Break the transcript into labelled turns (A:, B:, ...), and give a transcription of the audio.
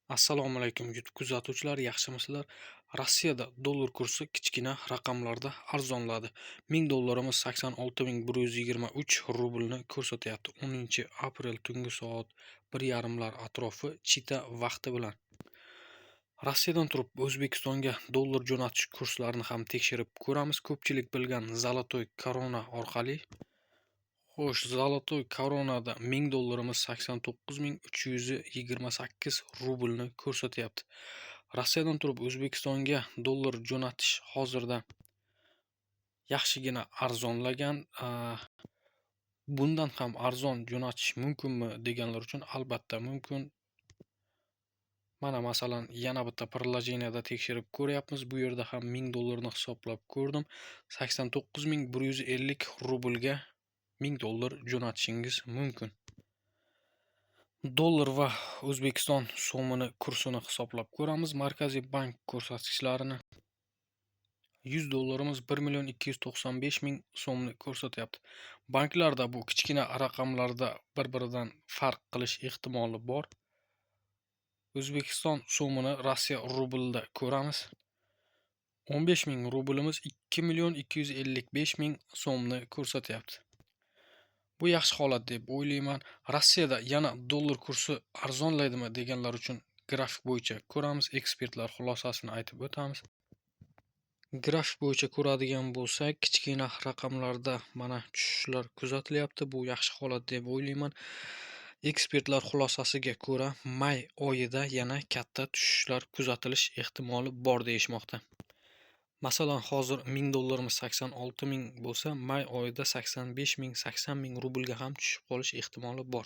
A: Assalomu alaykum, YouTube kuzatuvchilar, yaxshimisizlar? Rossiyada dollar kursi kichkina raqamlarda arzonladi. 1000 dollarimiz 86 123 rublni ko'rsatyapti. 10-aprel tungi soat 1:30lar atrofi Chita vaqti bilan. Rossiyadan turib O'zbekistonga dollar jo'natish kurslarini ham tekshirib ko'ramiz. Ko'pchilik bilgan Золотой Корона orqali. Xo'sh, Золотой Коронада 1000 dollarimiz 89 328 rublni ko'rsatyapti. Rossiyadan turib O'zbekistonga dollar jo'natish hozirda yaxshigina arzonlagan. Bundan ham arzon jo'natish mumkinmi deganlar uchun albatta mumkin. Mana, masalan, yana bitta приложение da tekshirib ko'ryapmiz. Bu yerda ham 1000 dollarni hisoblab ko'rdim. 89 150 rublga 1000 dollar jo'natishingiz mumkin. Dollar va O'zbekiston so'mini kursini hisoblab ko'ramiz. Markaziy bank ko'rsatkichlarini. 100 dollarimiz 1 295 000 so'mni ko'rsatyapti. Banklarda bu kichkina raqamlarda bir-biridan farq qilish ehtimoli bor. O'zbekiston so'mini Rossiya rublida ko'ramiz. 15 ming rublimiz 2 255 000 so'mni ko'rsatyapti. Bu yaxshi holat deb o'ylayman. Rossiyada yana dollar kursi arzonlaydimi deganlar uchun grafik bo'yicha ko'ramiz. Ekspertlar xulosasini aytib o'tamiz. Grafik bo'yicha ko'radigan bo'lsak, kichkina raqamlarda mana tushishlar kuzatilyapti. Bu yaxshi holat deb o'ylayman. Ekspertlar xulosasiga ko'ra, may oyida yana katta tushishlar kuzatilish ehtimoli bor deyishmoqda. Masalan, hozir 1000 dollarimiz 86 000 bo'lsa, may oyida 85 000, 80 000 rublga ham tushib qolish ehtimoli bor.